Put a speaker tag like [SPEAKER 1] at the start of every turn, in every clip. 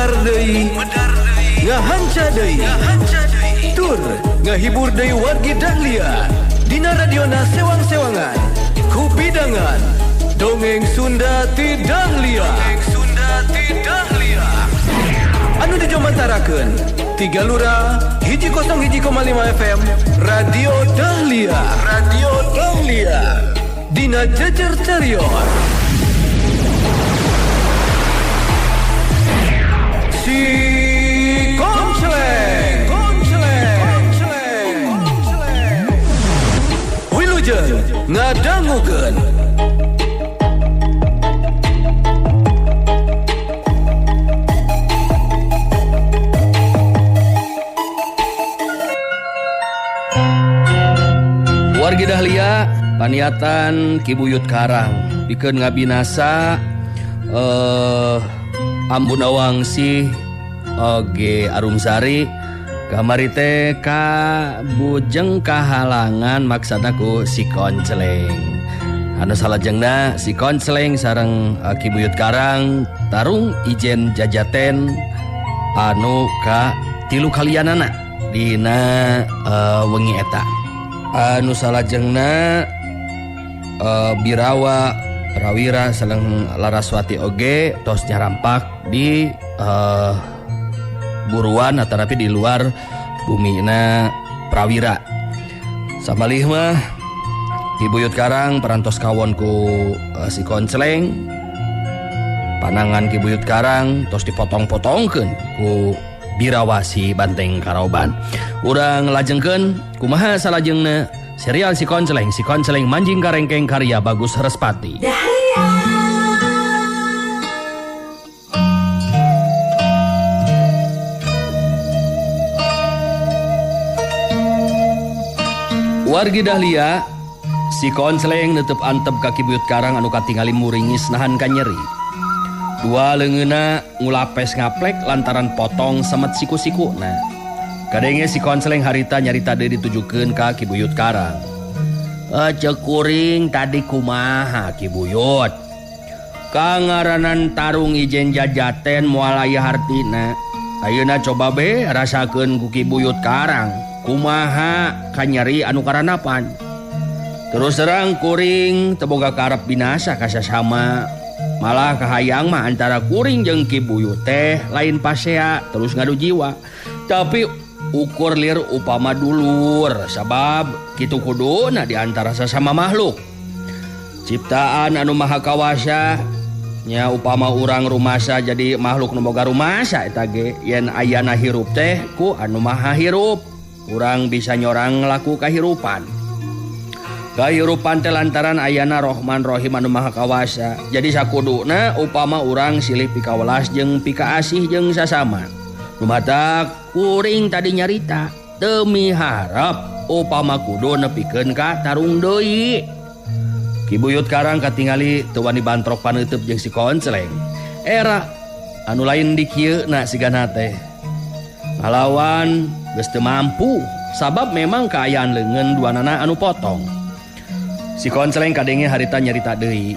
[SPEAKER 1] Medar deui, ngahanca deui, tur ngahibur deui wargi Dahlia. Dina radiona sewang-sewangan, kupidangan dongeng Sunda ti Dahlia. Dongeng Sunda ti Dahlia. Anu dijomantarakeun Tiga Lura 101,5 FM Radio Dahlia. Radio Dahlia. Dina Jejer Carion. Si Konceleng, Konceleng, Konceleng. Wilujeng ngadangukeun.
[SPEAKER 2] Wargi Dahlia paniatan Ki Buyut Karang pikeun ngabinasa Ambu Nawangsih oge Arumsari kamari teh ka bujeng kahalangan maksana ku si Konceleng. Anu salajengna si Konceleng sareng Ki Buyut Karang tarung ijen jajaten anu ka tilu kalianana dina wengi eta. Anu salajengna Birawa Prawira sareng Laraswati oge tos nyarampak di buruan atanapi di luar bumina Prawira. Samalih mah Ki Buyut Karang parantos kawon ku si Konceleng. Panangan Ki Buyut Karang tos dipotong-potongkeun ku Birawa si Banteng Karoban. Urang lajengkeun kumaha salajengna serial Si Konceleng, Si Konceleng Manjing Karengkeng karya Bagus Respati. Wargi Dahlia, si Konceleng netep antep ka Ki Buyut Karang anu katingali muringis nahan kanyeri. Dua leungeuna ngulapes ngaplek lantaran potong semet siku-sikuna. Kadenge si Konceleng harita nyarita deui ditujukeun ka Ki Buyut Karang. Ceuk kuring tadi kumaha Ki Buyut? Kangaranan tarung ijen jajaten moal aya hartina. Ayeuna coba be rasakeun ku Ki Buyut Karang. Kumaha kanyeri anu karanapan. Terus terang kuring teu boga karep binasa ka sasama. Malah kahayang mah antara kuring jeung Ki Buyut teh lain pasea terus ngadu jiwa. Tapi ukur lir upama dulur sabab kitu kuduna di antara sasama makhluk. Ciptaan anu maha kawasa nya upama urang rumasa jadi makhluk nu boga rumasa eta ge yen ayana hirup teh ku anu maha hirup. Urang bisa nyorang laku kahirupan. Kahirupan teh lantaran ayana Rohman Rohim anu maha kawasa. Jadi sakuduna upama urang silih pikawelas jeung pikaasih jeung sasama. Lumatak kuring tadi nyarita teu miharep upama kudu nepikeun ka tarung deui. Ki Buyut Karang katingali teu wani bantrok paneuteub jeung si Konceleng. Era anu lain di kieu na sigana teh. Ngalawan geus teu mampu sabab memang kaayaan leungeun duanana anu potong. Si Konceleng kadenge harita nyarita deui.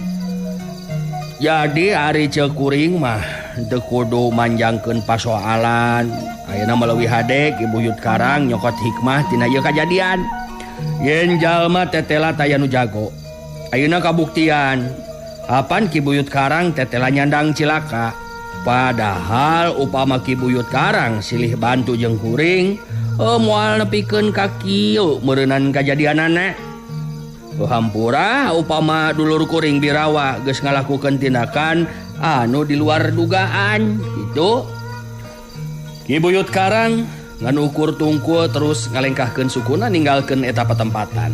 [SPEAKER 2] Jadi ari ceuk kuring mah teu kudu manjangkeun pasoalan. Ayeuna mah leuwih hade Ki Buyut Karang nyokot hikmah tina ieu kajadian. Yen jalma tetela taya nu jago. Ayeuna kabuktian. Apan Ki Buyut Karang tetela nyandang cilaka. Padahal upama Ki Buyut Karang silih bantu jeung kuring, moal nepikeun ka kieu meureunan kajadianana. Hampura upama dulur kuring Birawa geus ngalakukeun tindakan anu di luar dugaan gitu. Ki Buyut Karang ngan ukur tungkul terus ngalengkahkeun sukuna ninggalkeun eta patempatan.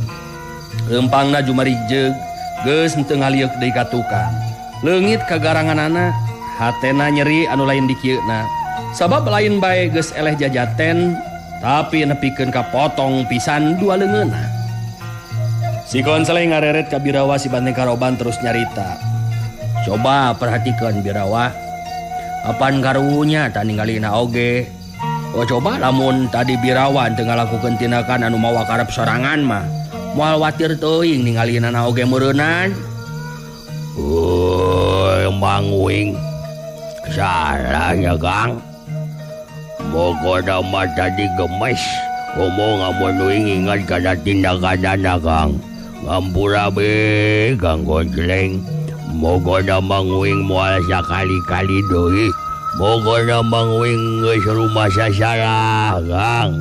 [SPEAKER 2] Leumpangna jumarijeg geus henteu ngalieuk deui ka tukang. Leungit kagaranganana, hatena nyeri anu lain dikieuna. Sabab lain bae geus eleh jajaten tapi nepikeun ka potong pisan dua leungeunna. Si Konceleng ngareret ka Birawa si Banteng Karoban terus nyarita. Coba perhatikan Birawa. Apan karunya tah ninggalina oge. Oh coba lamun tadi Birawa teu ngalakukeun tindakan anu mawa karep sorangan mah. Moal watir teuing ningalina oge meureunan. Euy, manguing. Salahnya Kang. Pokona mah tadi gemes ngomong amun uing ingat kana tindakanana Kang. Ngampura be Kang Koncleng. Pokona mah uing moal sakali-kali deui. Pokona mah uing geus rumasa salah Kang.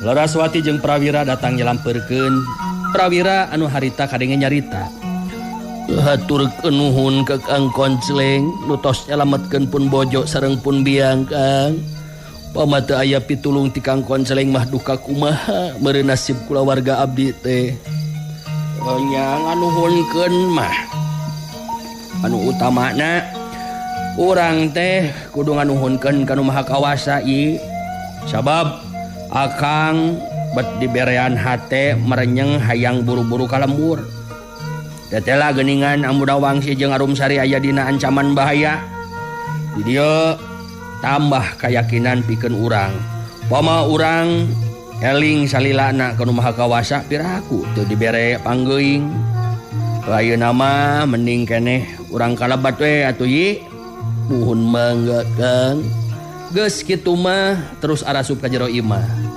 [SPEAKER 3] Laraswati jeung Prawira datang nyalampeurkeun. Prawira anu harita kadenge nyarita. Hatur nuhun ka Kang Koncleng nu tos nyalametkeun pun bojo sareng pun biang Kang. Pama teu aya pitulung ti Kang Koncleng mah duka kumaha meureun nasib kulawarga abdi teh. Nya nganuhunkeun mah anu utamana urang teh kudu nganuhunkeun ka Nu Maha Kawasa ieu. Sabab Akang bet diberean hate merenyeng hayang buru-buru ka lembur. Tetela geningan Ambu Dawangsi jeung Arumsari aya dina ancaman bahaya. Di dieu tambah kayakinan pikeun urang. Pama urang eling salilana ka Nu Maha Kawasa piraku teu dibere panggeuing. Ayeuna mah mending keneh urang kalebat we atuh ye. Nuhun mangga Kang. Geus kitu mah terus arasup ka jero imah.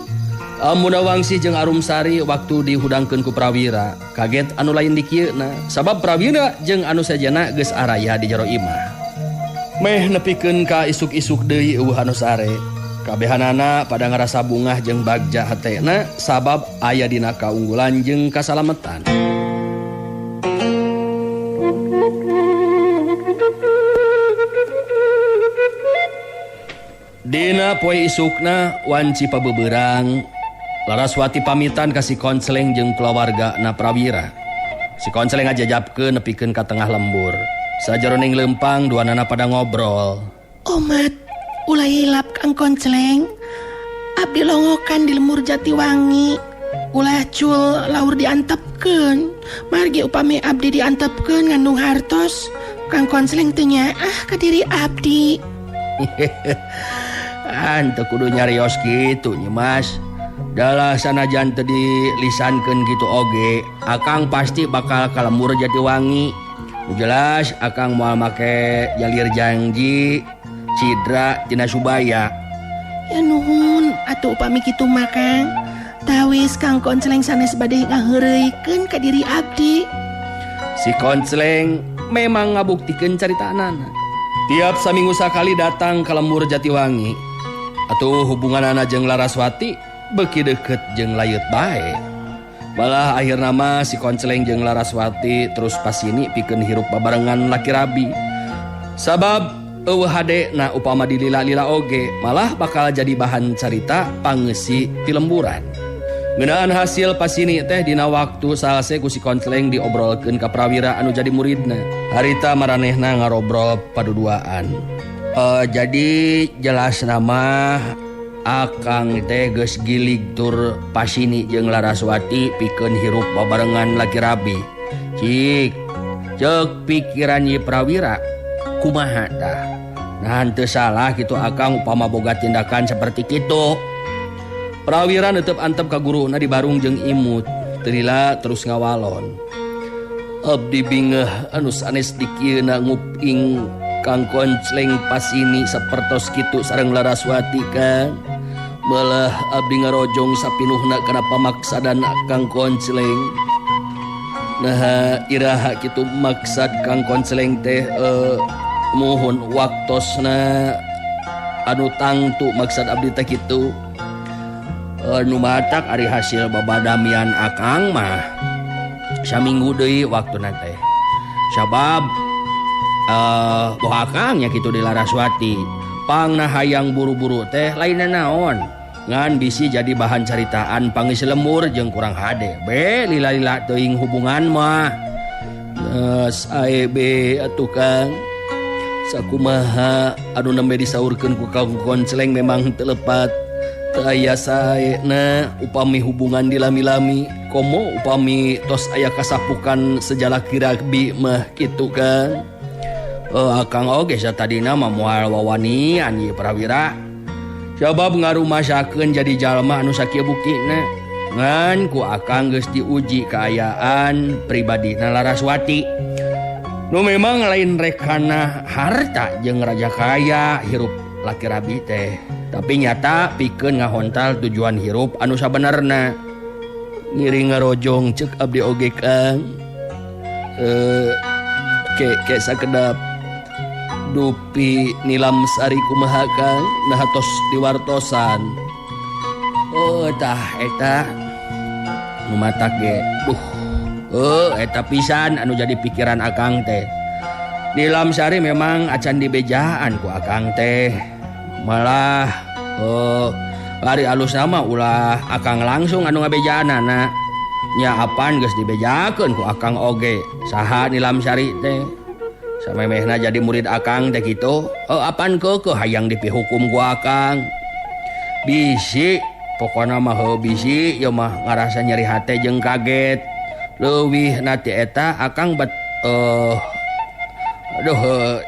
[SPEAKER 3] Ambu Dawangsi jeung Arumsari waktu dihudangkeun ku Prawira kaget anu lain dikieuna sabab Prawira jeung anu sejena geus araya di jero imah. Meh nepikeun ka isuk-isuk deui eueuh anu sare. Kabehanana pada ngarasa bungah jeung bagja hatena sabab aya dina kaunggulan jeung kasalametan. Dina poe isukna wanci pabeberang Laraswati pamitan ka si Koncleng jeung kulawarga na Prawira. Si Koncleng ngajajapkeun nepikeun ka tengah lembur. Sajeroning lempang duanana pada ngobrol.
[SPEAKER 4] Omat, ulah hilap Kang Koncleng. Abdi longokan di lemur Jatiwangi. Ulah cul laur diantepkeun. Margi upami abdi diantepkeun ngandung hartos, Kang Koncleng teu nyaah ka diri abdi.
[SPEAKER 2] Teu kudu nyarios kitu nyi Mas. Dalah sanajan teu dilisankeun kitu oge, Akang pasti bakal ka lembur Jatiwangi. Jelas Akang moal make jalir janji Cidra tina Subaya.
[SPEAKER 4] Ya nuhun atuh upami kitu mah Kang. Tawis Kang Koncleng sanes bade ngaheureuykeun ka diri abdi.
[SPEAKER 3] Si Koncleng memang ngabuktikeun caritaanana. Tiap saminggu sakali datang ka lembur Jatiwangi. Atuh hubunganana jeung Laraswati beuki deukeut jeung layut bae. Malah akhirna mah si Koncleng jeung Laraswati terus pasini pikeun hirup babarengan laki rabi. Sabab eueuh hadena upama dilila-lila oge malah bakal jadi bahan carita pangeusi pilemburan. Ngeunaan hasil pasini teh dina waktu salse ku si Koncleng diobrolkeun ka Prawira anu jadi muridna. Harita maranehna ngarobrol paduduaan. Jadi jelas nama Akang teh geus gilig tur pasini jeung Laraswati pikeun hirup babarengan laki rabi. Cik, ceuk pikiran Nyi Prawira kumaha tah? Nah teu salah kitu Akang upama boga tindakan seperti kitu. Prawira netep antep ka guruna di barung jeung imut, teu lila terus ngawalon. Abdi bingeh anu sanes dikieuna nguping Kang Koncleng pasini sapertos kitu sareng Laraswati Kang. Malah abdi ngarojong sapinuhna kana pamaksadan Kang Koncleng. Nah iraha kitu maksad Kang Koncleng teh muhun waktosna anu tangtu maksad abdi teh kitu. Nu matak ari hasil babadamian Akang mah saminggu deui waktuna teh. Sabab boh Akang nya kitu di Laraswati pangna hayang buru-buru teh lainna naon ngan bisi jadi bahan caritaan pangis lemur jeung kurang hade be lila-lila teuing hubungan mah. Geus ae be atuh Kang. Sakumaha anu nembe disaurkeun ku Kang Koncleng memang teu lepat. Teu aya saena upami hubungan dilami-lami komo upami tos aya kasapukan sejalaki ragbi mah kitu Kang. Akang oge satadina mah moal wawanian ieu Prawira. Sabab ngarumasakeun jadi jalma anu sakieu buktina. Ngan ku Akang geus diuji kaayaan pribadina Laraswati.
[SPEAKER 2] Nu memang lain rekana harta jeung raja kaya hirup laki rabi teh, tapi nyata pikeun ngahontal tujuan hirup anu sabenerna. Ngiring ngarojong cek abdi oge Kang. Ke sakedap dupi Nilam Sari kumaha Kang nah tos diwartosan. Oh tah eta nu matak ge. Duh. Eta pisan anu jadi pikiran akang teh. Nilam Sari memang acan dibejaan ku akang teh. Malah ari alus nama ulah akang langsung anu ngabejaanana. Nya apan geus dibejakeun ku akang oge. Saha Nilam Sari teh? Samemehna jadi murid akang teh kitu. Apan keukeuh hayang dipihukum ku akang. Bisi pokona mah heuh bisi ieu mah ngarasa nyeri hate jeung kaget. Leuwih nati eta akang bet aduh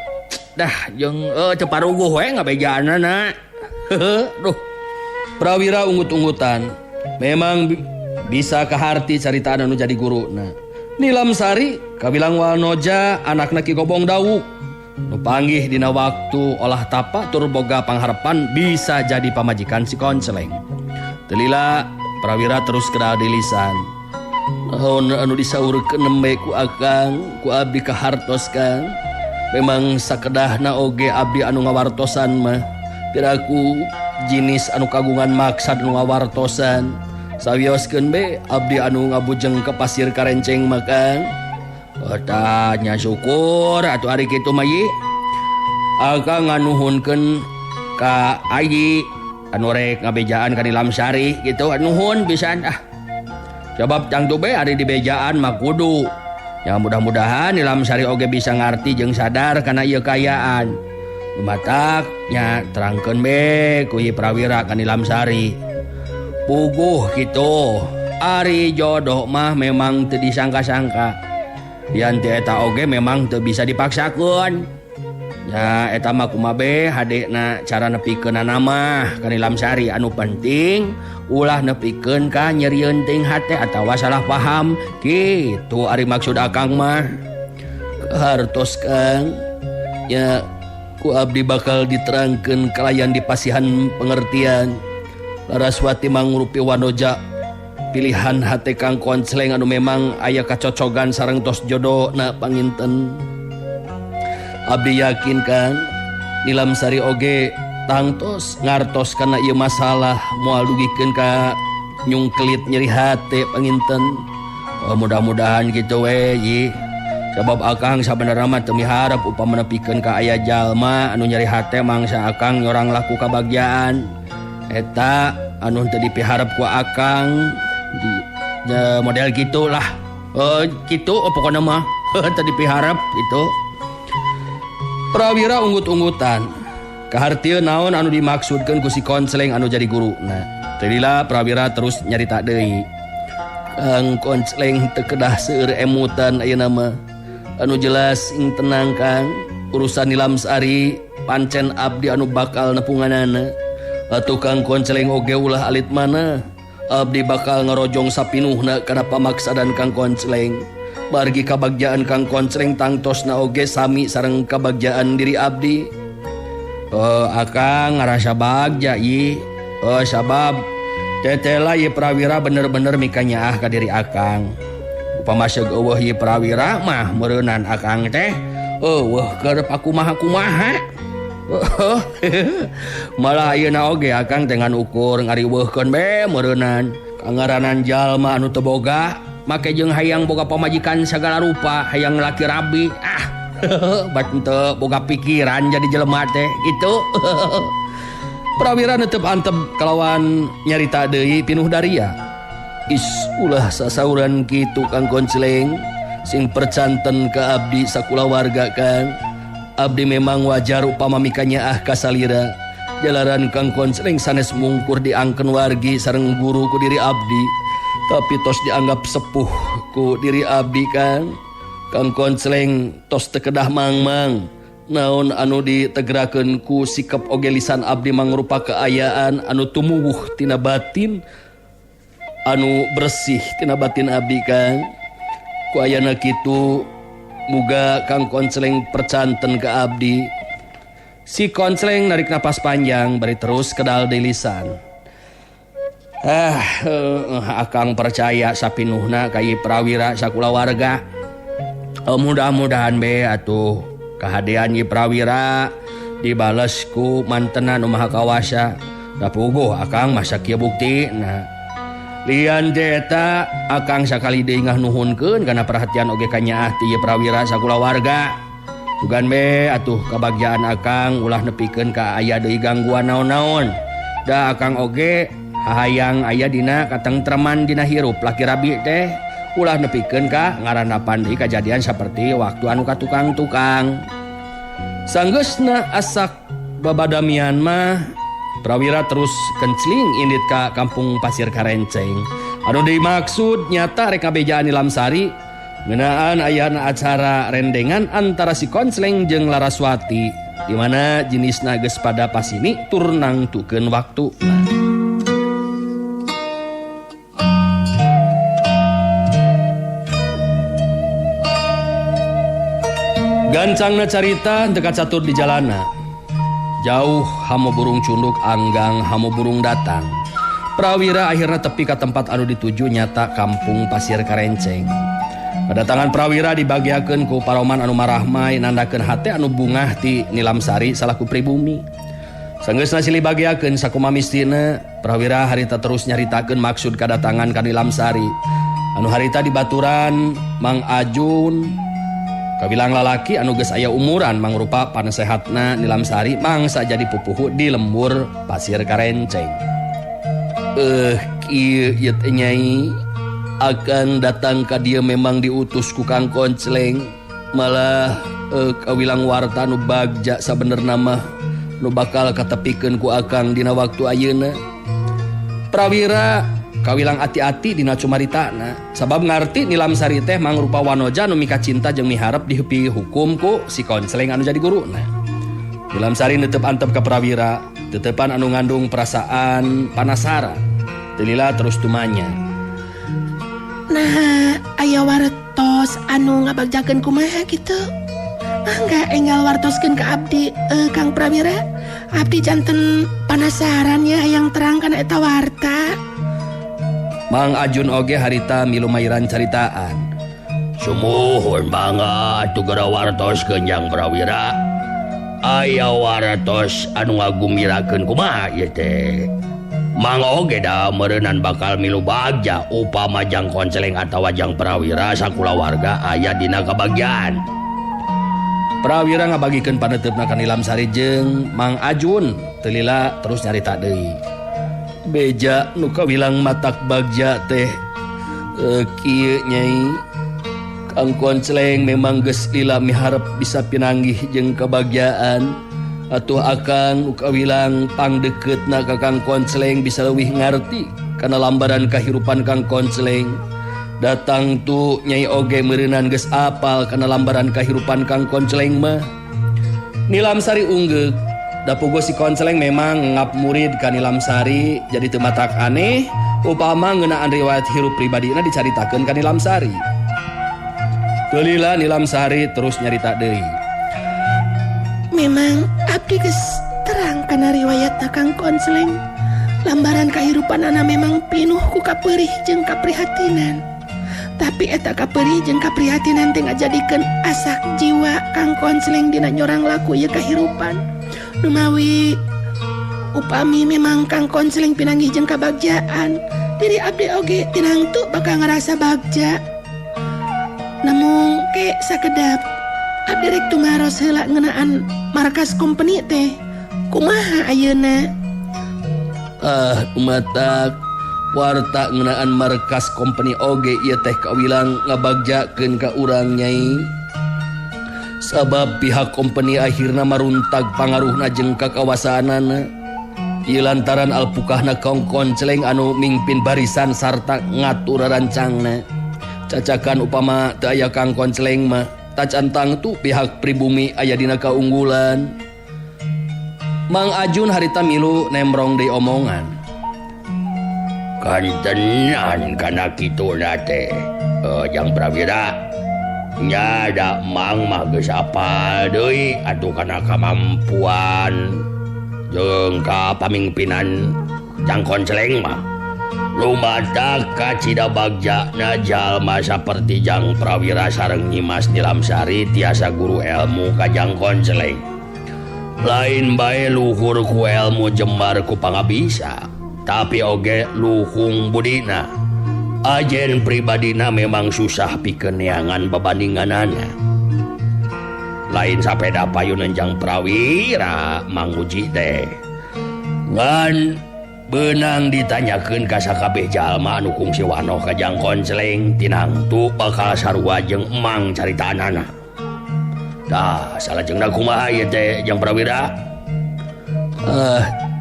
[SPEAKER 2] dah jeung teu paruguh we ngabejaanana. Duh. Prawira ungut-ungutan. Memang bisa kaharti caritaan anu jadi guruna. Nilam Sari kabilang wanoja anakna Ki Gobong Dawuk. Nu panggih dina waktu olah tapa tur boga pangharepan bisa jadi pamajikan si Konceleng. Teu lila Prawira terus kena di lisan. Naon anu disaurkeun nembe ku akang, ku abdi kahartos Kang. Memang sakedahna oge abdi anu ngawartosan mah. Piraku jinis anu kagungan maksad nu ngawartosan. Sawioskeun be abdi anu ngabujeng ke pasir karenceng mah Kang. Eta nya syukur atuh ari kitu mah ye. Akang nganuhunkeun ka ayi anu rek ngabejaan ka Nilam Sari gitu. Nuhun pisan ah. Sebab tangtu be ari dibejaan mah kudu. Ya mudah-mudahan Nilam Sari oge bisa ngarti jeung sadar kana ieu kaayaan. Lumatak nya terangkeun be ku ieu Prawira ka Nilam Sari. Puguh kitu. Ari jodoh mah memang teu disangka-sangka. Dian teh eta oge memang teu bisa dipaksakeun. Ya eta mah kumaha be hadena cara nepikeunana mah ka Nilam Sari anu penting ulah nepikeun ka nyerieun teuing hate atawa salah paham kitu ari maksud akang mah. Hartos Kang nya ku abdi bakal diterangkeun kalayan dipasihan pengertian. Laraswati mangrupi wanoja pilihan hate Kang Konceleng anu memang aya kacocogan sareng tos jodoh na panginten. Abdi yakin kan Nilam Sari oge tangtos ngartos kana ieu masalah moal dugikeun ka nyungkelit nyeri hate panginten. Oh, mudah-mudahan kitu we yi. Sabab akang sabenerna mah teu miharep upama nepikeun ka aya jalma anu nyeri hate mangsa akang nyorang laku kabagjaan. Eta anu teu dipiharep ku akang di model gitulah. Kitu pokona mah teu dipiharep gitu. Prawira unggut-unggutan. Kahartieun naon anu dimaksudkeun ku si Konceleng anu jadi guruna. Teu lila Prawira terus nyarita deui. Kang Konceleng teu kedah seueur emutan ayeuna mah. Anu jelas ing tenang Kang, urusan Nilam Sari pancen abdi anu bakal nepunganana. Atuh Kang Konceleng oge ulah alit mana. Abdi bakal ngarojong sapinuhna kana pamaksadan Kang Konceleng. Bargi kabagjaan Kang Konceleng tangtosna oge sami sareng kabagjaan diri abdi. Akang ngarasa bagja yi. Sabab tetela ye Prawira bener-bener mikanyaah ka diri akang. Upama seug eueuh ye Prawira mah meureunan akang teh eueuh keur pakumaha-kumaha. Malah ayeuna oge akang teh ngan ukur ngariweuhkeun be meureunan. Kangaranan jalma anu teu boga make jeung hayang boga pamajikan sagala rupa, hayang laki rabi. Ah, bat teu boga pikiran jadi jelema teh gitu. Prawira netep antep kalawan nyarita deui pinuh daria. Is ulah sasauran kitu Kang Konceleng, sing percanten ka abdi sakulawarga Kang. Abdi memang wajar upama mikanyaah ka salira. Jalaran Kang Konceleng sanes mungkur diangken wargi sareng guru ku diri abdi. Tapi tos dianggap sepuh ku diri abdi Kang. Kang Konceleng tos teu kedah mangmang. Naon anu ditegerakeun ku sikap oge lisan abdi mangrupa kaayaan anu tumuwuh tina batin anu bersih tina batin abdi Kang. Ku ayana kitu
[SPEAKER 3] Muga Kang Koncleng percanten ke abdi. Si Koncleng narik napas panjang bari terus kedal di lisan. Akang percaya sapinuhna ka Prawira sakulawarga. Mudah-mudahan be atuh kahadean Nyi Prawira dibales ku mantena nu Maha Kawasa. Da puguh akang masa kieu bukti. Nah, lian teh eta akang sakali deui ngahnuhunkeun kana perhatian oge ka nyaah ti Nyi Prawira sakulawarga. Sugan be atuh kabagjaan akang ulah nepikeun ka aya deui gangguan naon-naon. Da akang oge hahayang aya dina katengtreman dina hirup laki rabi teh ulah nepikeun ka ngarandapan deui kajadian saperti waktu anu ka tukang-tukang. Sanggeusna asak babadamian mah Prawira terus kencling indit ka kampung Pasir Karenceng. Anu dimaksud nyata rek ngabejaan Nilamsari ngeunaan ayana acara rendengan antara si Koncleng jeung Laraswati di mana jenisna geus pada pasini tur nangtukeun waktu. Gancangna carita teu kacatur di jalana. Jauh hamu burung cunduk anggang hamu burung datang. Prawira akhirnya tepi ka tempat anu dituju nyata kampung Pasir Karenceng. Kedatangan Prawira dibagiakeun ku paroman anu marahmai nandakeun hate anu bungah ti Nilamsari salaku pribumi. Sanggeusna silih bagiakeun sakumaha mistina, Prawira harita terus nyaritakeun maksud kadatangan ka Nilamsari. Anu harita dibaturan Mang Ajun kabilang lalaki anu geus aya umuran mangrupa panasehatna Nilamsari mangsa jadi pupuhu di lembur Pasir Karenceng. Kieu ieu teh Nyai akan datang ka dieu memang diutus ku Kang Koncleng. Malah kawilang warta nu bagja sabenerna mah nu bakal katepikeun ku akang dina waktu ayeuna. Prawira kawilang ati-ati dina cumaritana sabab ngarti Nilamsari teh mangrupa wanoja nu mika cinta jeung miharep dihepi hukum ku si Koncleng anu jadi guruna. Nilamsari netep antep ka Prawira, tetepan anu ngandung perasaan panasaran. Teu terus tumanya.
[SPEAKER 4] Nah, aya wartos anu ngabagjakeun kumaha kitu? Mangga enggal wartoskeun ka abdi Kang Prawira. Abdi janten panasaran ya hayang terang kana eta warta.
[SPEAKER 3] Mang Ajun oge harita milu mairan caritaan.
[SPEAKER 2] Sumuhun mangga atuh geura wartoskeun Jang Prawira. Aya wartos anu ngagumirakeun kumaha ieu teh. Mang oge da meureunan bakal milu bagja upama Jang Koncleng atawa Jang Prawira sakulawarga aya dina kabagjaan.
[SPEAKER 3] Prawira ngabagikeun paneuteup ka Nilamsari jeung Mang Ajun teu lila terus nyarita deui. Beja nu kawilang matak bagja teh kieu Nyai. Kang Koncleng memang geus lila miharep bisa pinanggih jeung kebagjaan. Atuh akang nu kawilang pangdekeutna ka Kang Koncleng bisa leuwih ngarti kana lambaran kahirupan Kang Koncleng. Datang tu Nyai oge meureunan geus apal kana lambaran kahirupan Kang Koncleng mah. Nilamsari unggeuk. Da puguh si Koncleng memang ngap murid ka Nilamsari jadi teu matak aneh upama ngeunaan riwayat hirup pribadina dicaritakeun ka Nilamsari. Teu lila Nilamsari terus nyarita deui.
[SPEAKER 4] Memang abdi geus terang kana riwayatna Kang Koncleng. Lambaran kahirupanana memang pinuh ku kapeurih jeung kaprihatinan. Tapi eta kapeurih jeung kaprihatinan teh ngajadikeun asak jiwa Kang Koncleng dina nyorang laku ieu kahirupan. Numawi upami memang Kang Koncleng pinanggih jeung kabagjaan, diri abdi oge tinangtu bakal ngarasa bagja. Namung ke sakedap abdi rek tumaros heula ngeunaan markas company teh. Kumaha ayeuna?
[SPEAKER 3] Matak warta ngeunaan markas company oge ieu teh kawilang ngabagjakeun ka urang Nyai. Sabab pihak company akhirna maruntag pangaruhna jeung kakawasaanana. Ieu lantaran alpukahna Kang Koncleng anu mingpin barisan sarta ngatur rancangna. Cacakan upama teu aya Kang Koncleng mah tacantang tu pihak pribumi aya dina kaunggulan. Mang Ajun harita milu nembrong deui omongan.
[SPEAKER 2] Kantenan kana kituna teh Jang Prawira. Nya da Mang mah geus apal deui atuh kana kamampuan jeung ka pamingpinan Jang Konceleng mah. Lumatak kacida bagjana jalma saperti Jang Prawira sareng Nyimas Nilamsari tiasa guru ilmu ka Jang Konceleng. Lain bae luhur ku ilmu jembar ku pangabisa, tapi oge luhung budina. Ajen pribadina memang susah pikeun neangan babandinganana. Lain sapeda payunan Jang Prawira manguji teh. Ngan beunang ditanyakeun ka sakabeh jalma anu kungsi wanoh ka Jang Konceleng tinangtu bakal sarua jeung Emang caritaanana. Tah, salajengna kumaha ieu teh Jang Prawira?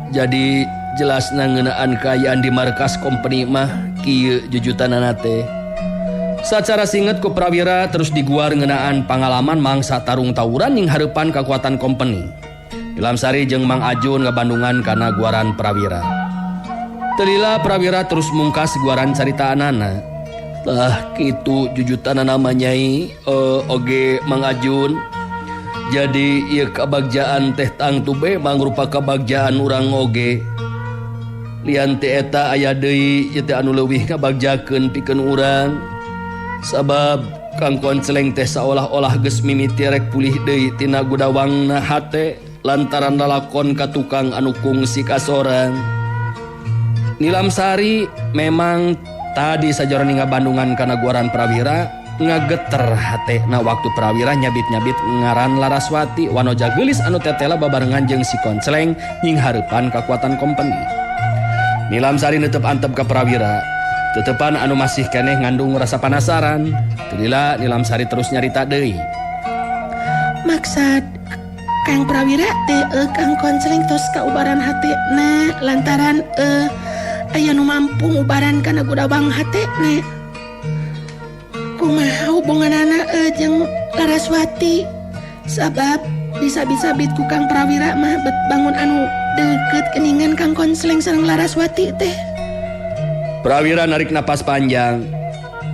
[SPEAKER 3] Jadi jelasna ngeunaan kaayaan di markas company mah kieu jujutanana teh. Sacara singet ku Prawira terus diguar ngeunaan pangalaman mangsa tarung tawuran ning hareupan kakuatan company. Nilamsari jeung Mang Ajun ngabandungan kana guaran Prawira. Telila Prawira terus mungkas guaran caritaanana. Tah kitu jujutanana mah Nyai, oge Mang Ajun. Jadi ieu kabagjaan teh tangtu be mangrupa kabagjaan urang oge. Lian teh eta aya deui ieu teh anu leuwih ngabagjakeun pikeun urang. Sabab Kang Konceleng teh saolah-olah geus mimiti rek pulih deui tina gudawangna hate lantaran lalakon ka tukang anu kungsi kasorang. Nilamsari memang tadi sajroning ngabandungan kana guaran Prawira ngageter hatena waktu Prawira nyabit-nyabit ngaran Laraswati wanoja geulis anu tetela babarengan jeung si Konceleng nying hareupan kakuatan company. Nilamsari netep antep ka Prawira, tetepan anu masih keneh ngandung rasa panasaran. Telila Nilamsari terus nyarita deui.
[SPEAKER 4] Maksad Kang Prawira teh Kang Konceleng tos kaubaran hatena lantaran aya nu mampu ngubaran kana gudawang hatena. Kumaha hubunganana jeung Laraswati? Sabab bisa-bisa bit ku Kang Prawira mah bet bangun anu deukeut keningan Kang Konceleng sareng Laraswati teh.
[SPEAKER 3] Prawira narik napas panjang.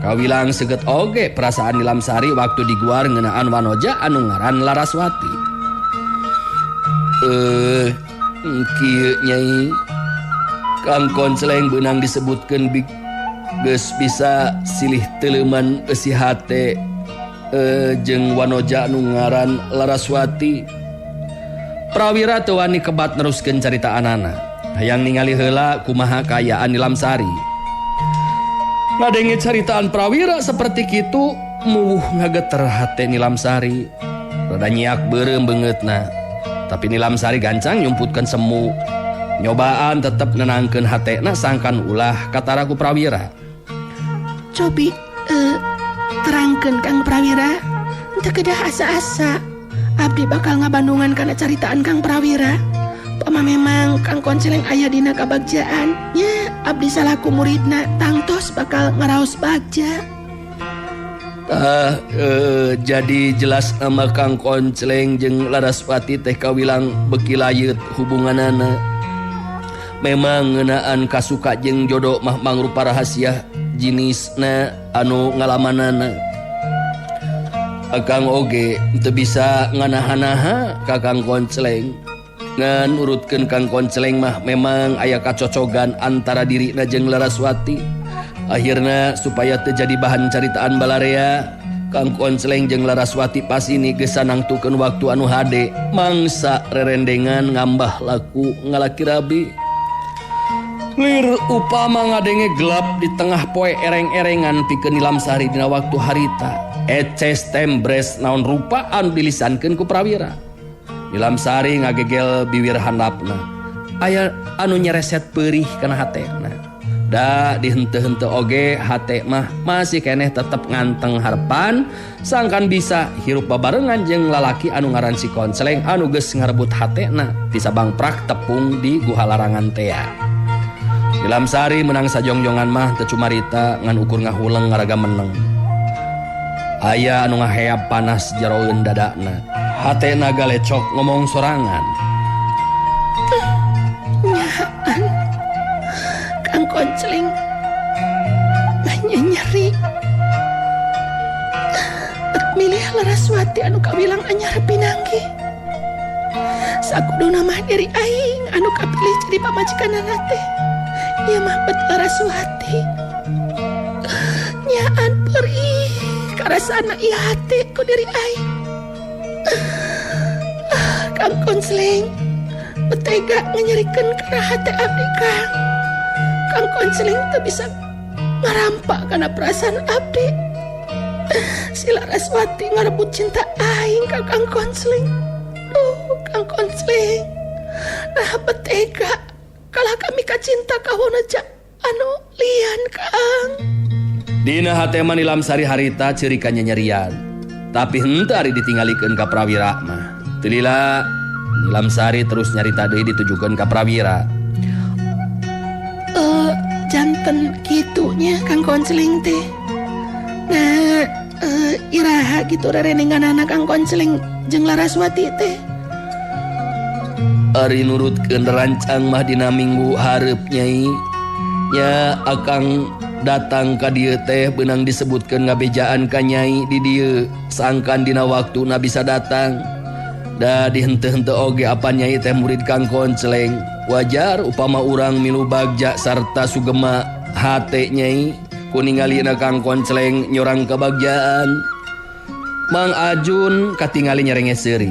[SPEAKER 3] Kawilang seget oge perasaan Nilamsari waktu diguar ngeunaan wanoja anu ngaran Laraswati. Kieu Nyai. Kang Konceleng beunang disebutkeun geus bisa silih teuleman eusi hate jeung wanoja anu ngaran Laraswati. Prawira teu wani kebat neruskeun caritaanana. Hayang ningali heula kumaha kaayaan Nilamsari. Ngadenge caritaan Prawira seperti kitu muwuh ngageter hate Nilamsari. Rada nyiak beureum beungeutna. Tapi Nilamsari gancang nyumputkeun semu. Nyobaan tetep nenangkeun hatena sangkan ulah katara ku Prawira.
[SPEAKER 4] Cobi terangkeun Kang Prawira, teu kedah asa-asa. Abdi bakal ngabandungan kana caritaan Kang Prawira. Pama memang Kang Konceleng aya dina kabagjaan, nya abdi salaku muridna tangtos bakal ngaraos bagja.
[SPEAKER 3] Jadi jelas nama Kang Konceleng jeung Laraswati teh kawilang beuki layeut hubunganana. Memang ngeunaan kasuka jeung jodoh mah mangrupa rahasia jinisna anu ngalamanana. Akang oge teu bisa nganaha-naha ka Kang Konceleng. Ngan urutkeun Kang Konceleng mah memang aya kacocogan antara dirina jeung Laraswati. Akhirna supaya teu jadi bahan caritaan balarea, Kang Konceleng jeung Laraswati pasini geus nangtukeun waktu anu hade mangsa rerendengan ngambah laku ngalaki rabi. Lir upama ngadenge gelap di tengah poe ereng-erengan pikeun Nilamsari dina waktu harita. Eces tembres naon rupa anu dilisankeun ku Prawira. Nilamsari ngagegel biwir handapna. Aya anu nyereset peurih kana hatena. Da dihenteu-henteu oge hate mah masih keneh tetep nganteng harepan sangkan bisa hirup babarengan jeung lalaki anu ngaran si Konceleng anu geus ngarebut hatena ti sabang prak tepung di guha larangan tea. Nilamsari menang sajongjongan mah teu cumarita ngan ukur ngahuleng ngaraga meneng. Aya anu ngaheap panas jeroeun dadana. Hatena galecok ngomong sorangan.
[SPEAKER 4] Nyaan Kang Konceleng nanya nyeri. Milih Laraswati anu kawilang anyar pinanggih. Sakuduna mah diri aing anu kapilih jadi pamajikanana teh. Ieu mah bet Laraswati. Nyaan perih karasana ieu hate ku diri aing. Kang Konsleng betega nganyerikeun kana hate abdi Kang. Kang Konsleng teu bisa ngarampak kana perasaan abdi. Si Laraswati ngarebut cinta aing ka Kang Konsleng. Duh, Kang Konsleng. Nah betega kalah kami ka cinta ka wonoja anu lian Kang.
[SPEAKER 3] Dina hate mah Nilamsari harita ceurik kanyanyerian. Tapi henteu ari ditinggalikeun ka Prawira mah. Teu lila Nilamsari terus nyarita deui ditujukeun ka Prawira.
[SPEAKER 4] Janten kitunya Kang Konsleng teh. Nah, iraha gitu rerenenganana Kang Konsleng jeung Laraswati teh.
[SPEAKER 3] Ari nurutkeun rancang mah dina minggu hareup nyai. Nya akang datang ka dieu teh beunang disebutkeun ngabejaan ka nyai di dieu sangkan dina waktuna bisa datang. Da dihenteu-henteu oge apa nyai teh murid Kang Konsleng. Wajar upama urang milu bagja sarta sugema hate nyai ku ningalina Kang Konsleng nyorang kebagjaan. Mang Ajun katingali nyerenge seuri.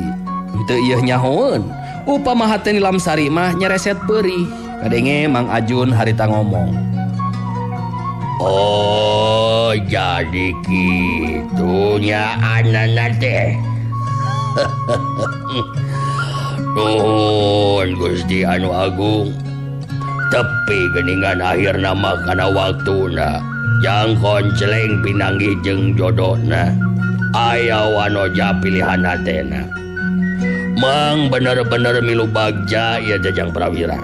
[SPEAKER 3] Henteu ieu nyahoeun. Upama hate Nilamsari mah nyereset peurih. Kadenge Mang Ajun harita ngomong.
[SPEAKER 2] Oh, jadi kitu nya anana teh. Nuhun Gusti anu agung. Tepi geningan akhirna mah kana waktuna. Jang Konceleng pinanggih jeung jodona. Aya wanoja pilihan hatena. Mang bener-bener milu bagja ieu Jajang Prawira.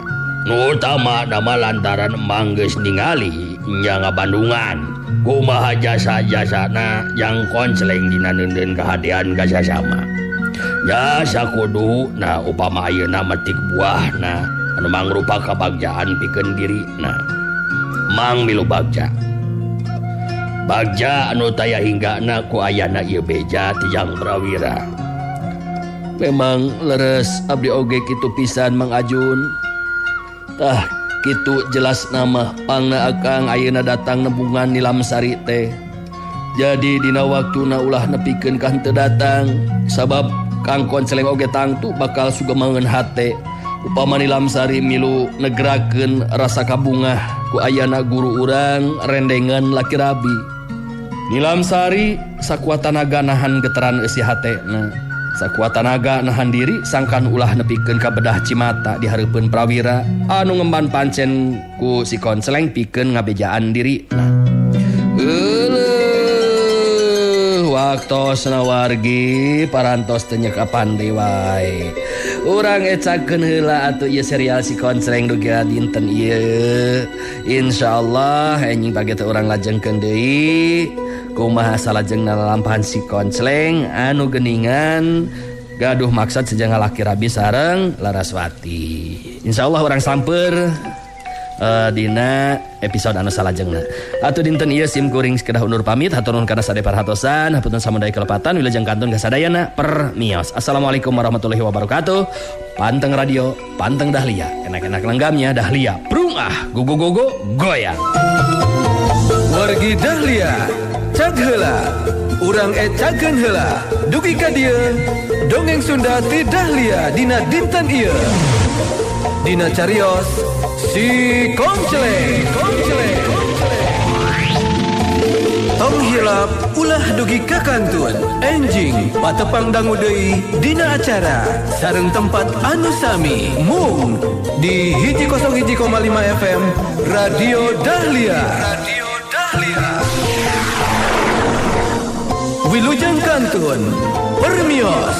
[SPEAKER 2] Nu utama nama lantaran Mang geus ningali nya ngabandungan. Kumaha jasa-jasana Jang Konceleng dina neundeun kahadean ka sasama. Jasa kudu nah upama ayeuna metik buahna anu mangrupa kabagjaan pikeun dirina. Mang milu bagja. Bagja anu taya hinggana ku ayana ieu beja ti Jang Prawira.
[SPEAKER 3] Memang leres abdi oge kitu pisan Mang Ajun. Tah kitu jelas nama pangna akang ayeuna datang nembungan Nilamsari teh. Jadi dina waktuna ulah nepikeun ka henteu datang sabab Kang Konceleng oge tangtu bakal sugemangeun hate upama Nilamsari milu negrakeun rasa kabungah ku ayana guru urang rendengan laki rabi. Nilamsari sakuat tanaga nahan getaran eusi hatena. Sakuat tanaga nahan diri sangkan ulah nepikeun ka bedah cimata di hareupeun Prawira anu ngemban pancen ku si Konceleng pikeun ngabejaan diri. Waktosna wargi parantos teu nyekapan deui wae. Urang ecakeun heula atuh ieu serial si Konceleng dugi dinten ieu. Insyaallah enjing pagi teh urang lajengkeun deui. Kumaha salajengna lalampahan si Konceleng anu geningan gaduh maksad sejang laki rabi sareng Laraswati. Insyaallah urang samper dina episode anu salajengna. Atuh dinten ieu sim kuring sekedah undur pamit hatur nuhun kana sadaya parhatosan hapunten samudaya kelepatan wilujeng kantun kasadayana permios. Assalamualaikum warahmatullahi wabarakatuh. Panteng radio, panteng Dahlia. Enak-enak lenggamnya Dahlia. Prung ah, go go go go goyang.
[SPEAKER 1] Wargi Dahlia, cag heula. Urang ecakeun heula. Dugi ka dieu, dongeng Sunda ti Dahlia dina dinten ieu. Dina carios si Konceleng. Konceleng. Tong hilap ulah dugi ka kantun. Enjing patepang dangu deui dina acara sareng tempat anu sami mung di 101,5 FM Radio Dahlia. Radio Dahlia. Wilujeng kantun permios.